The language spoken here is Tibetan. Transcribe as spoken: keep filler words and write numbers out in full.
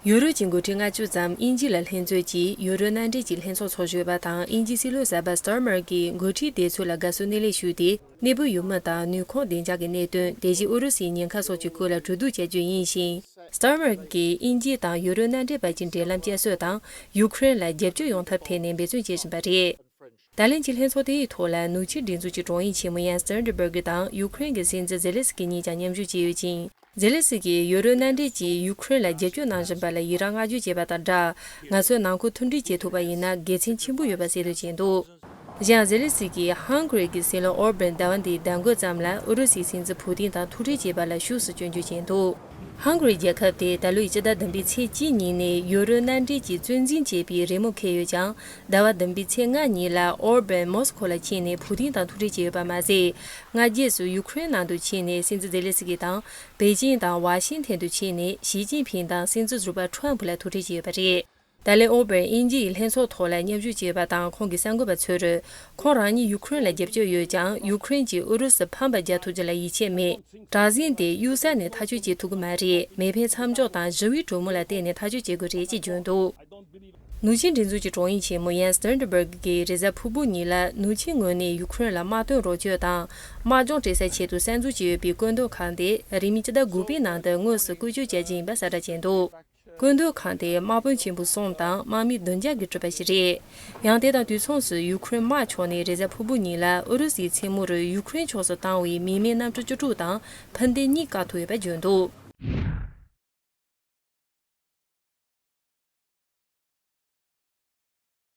ཡུ་རོབ་ཀྱི་འགོ་ཁྲིད་ལྔ་བཅུ་ཙམ་དབྱིན་ཇི་ལ་ལྷན་འཛོམས་ཀྱིས་ཡུ་རོབ་མནའ་འབྲེལ་གྱི་ལྷན་ཚོགས་འཚོགས་བཞིན་ཡོད་པ་དང་། དབྱིན་ཇིའི་སྲིད་བློན་གསར་པ་སི་ཊར་མར་གྱིས་འགོ་ཁྲིད་དེ་ཚོ་ལ་དགའ་བསུ་སྣེ་ལེན་ཞུས་ཏེ། གནས་བབ་ཡོད་མེད་དང་ནུས་ཁུངས་བདེ་འཇགས་ཀྱི་གནད་དོན། དེ་བཞིན་ཨུ་རུ་སུའི་ཉེན་ཁ་སོགས་ཀྱི་སྐོར་ལ་གྲོས་བསྡུར་བྱ་རྒྱུ་ཡིན་ཞིང་། སི་ཊར་མར་གྱིས་དབྱིན་ཇི་དང་ཡུ་རོབ་མནའ་འབྲེལ་བར་གྱི་འབྲེལ་ལམ་བསྐྱར་གསོ་དང་ཡུ་ཁུ་རེན་ལ་རྒྱབ་སྐྱོར་ཡོང་ཐབས་ཐད་ནས་འབད་བརྩོན་བྱེད་བཞིན་པ་རེད། ད་ལན་གྱི་ལྷན་ཚོགས་དེའི་ཐོག་ལ་ནུབ་ཆིངས་སྒྲིག་འཛུགས་ཀྱི་དྲུང་ཡིག་ཆེན་མོ་ཡན་སི་སྟོལ་ཊེན་བྷར་གི་དང་ཡུ་ཁུ་རེན་གྱི་སྲིད་འཛིན་ཛེ་ལེ་སི་ཀི་གཉིས་ཀྱང་མཉམ་ཞུགས་བྱས་ཡོད་ཅིང་། ཛེ་ལེ་སི་ཀིས་ཡུ་རོབ་མནའ་འབྲེལ་གྱིས་ཡུ་ཁུ་རེན་ལ་རྒྱབ་སྐྱོར་གནང་བཞིན་པ་ལ་ཡི་རང་བསྔགས་བརྗོད་བྱས་པ་དང་སྦྲགས། ང་ཚོས་ནང་ཁུལ་མཐུན་སྒྲིལ་བྱེད་ཐུབ་པ་ཡིན་ན་དགེ་མཚན་ཆེན་པོ་ཡོད་པ་གསལ་སྟོན་བྱས་འདུག། གཞན་ཛེ་ལེ་སི་ཀིས་ཧང་གྷ་རི་གི་སྲིད་བློན་ཨོར་བན་ཟླ་བ་འདིའི་ཟླ་མགོ་ཙམ་ལ་ཨུ་རུ་སུའི་སྲིད་འཛིན་ཕུ་ཏིན་དང་ཐུག་འཕྲད་བྱས་པ་ལ་ཕྱོགས་སུ་སྐྱོན་བརྗོད་བྱས་འདུག། ཧང་གྷ་རི་རྒྱལ་ཁབ་དེ་ད་ལོའི་སྤྱི་ཟླ་བདུན་པའི་ཚེས་གཅིག་ཉིན་ནས་ཡུ་རོབ་མནའ་འབྲེལ་གྱི་གཙོ་འཛིན་བྱེད་པའི་རེ་སྨོན་འཁོད་ཡོད་ཀྱང་། ཟླ་བ་བདུན་པའི་ཚེས་ལྔ་ཉིན་ལ་ཨོར་བན་མོ་སི་ཁོ་ལ་ཕྱིན་ནས་ཕུ་ཏིན་དང་ཐུག་འཕྲད་བྱས་ཡོད་པ་མ་ཟད། སྔ་རྗེས་སུ་ཡུ་ཁུ་རེན་ནང་དུ་ཕྱིན་ནས་སྲིད་འཛིན་ཛེ་ལེ་སི་ཀི་དང་པེ་ཅིང་དང་ཝ་ཤིང་ཐན་དུ་ཕྱིན་ནས་ཞི་ཅིན་ཕིང་དང་སྲིད་འཛིན་ཟུར་པ་ཁྲོམ་ཕུ་ལ་ཐུག་འཕྲད་བྱས་ཡོད་པ་རེད། ད་ལན་ཨོར་བན་དབྱིན་ཇི་ཡི་ལྷན་ཚོགས་ཐོག་ལ་མཉམ་ཞུགས་བྱས་པ་དང་། ཁོང་གི་གསར་འགོད་པ་ཚོར། ཁོང་རང་ཉིད་ཡུ་ཁུ་རེན་ལ་རྒྱབ་སྐྱོར་ཡོད་ཀྱང་། ཡུ་ཁུ་རེན་གྱིས་ཨུ་རུ་སུ་ཕམ་པ་རྒྱག་ཐུབ་རྒྱུ་ལ་ཡིད་ཆེས་མེད། དྲག་ཟིང་དེ་གཡུལ་ས་ནས་ཐག་གཅོད་བྱེད་ཐུབ་ཀྱི་མ་རེད། མེ་འཕེན་མཚམས་འཇོག་དང་ཞི་བའི་གྲོས་མོལ་ལ་བརྟེན་ནས་ཐག་གཅོད་བྱེད་དགོས་རེད་ཅེས་བརྗོད་འདུག། ནུབ་ཆིངས་སྒྲིག་འཛུགས་ཀྱི་དྲུང་ཡིག་ཆེན་མོ་ཡན་སི་སྟོལ་ཊེན་བྷར་གྱིས་རེས་གཟའ་ཕུར་བུ་ཉིན་ལ་ནུབ་ཆིངས་ངོས་ནས་ཡུ་ཁུ་རེན་ལ་དམག་དོན་རོགས་སྐྱོར་དང་དམག་སྦྱོང་སྤྲད་སའི་ཆེད་དུ་གསར་འཛུགས་བྱས་ཡོད་པའི་བཀོད་འདོམས་ཁང་དེ་རིང་མིན་སྤྱི་ཟླ་དགུ་པའི་ནང་དུ་དངོས་སུ་བཀོལ་སྤྱོད་བྱ་རྒྱུ་ཡིན་པ་གསལ་བསྒྲགས་བྱས་འདུག། བཀོད་འདོམས་ཁང་དེ་དམག་དཔོན་ཆེན་པོ་གསུམ་དང་དམག་མི་བདུན་བརྒྱ་གིས་གྲུབ་པ་ཞིག་རེད། ཡང་དེ་དང་དུས་མཚུངས་སུ་ཡུ་ཁུ་རེན་དམག་ཕྱོགས་ནས་རེས་གཟའ་ཕུར་བུ་ཉིན་ལ་ཨུ་རུ་སུའི་མཚན་མོ་རུ་ཡུ་ཁུ་རེན་ཕྱོགས་སུ་བཏང་བའི་མི་མེད་གནམ་གྲུ་བཅུ་དྲུག་དང་འཕུར་མདེལ་གཉིས་བཀག་ཐུབ་ཡོད་པ་བརྗོད་འདུག།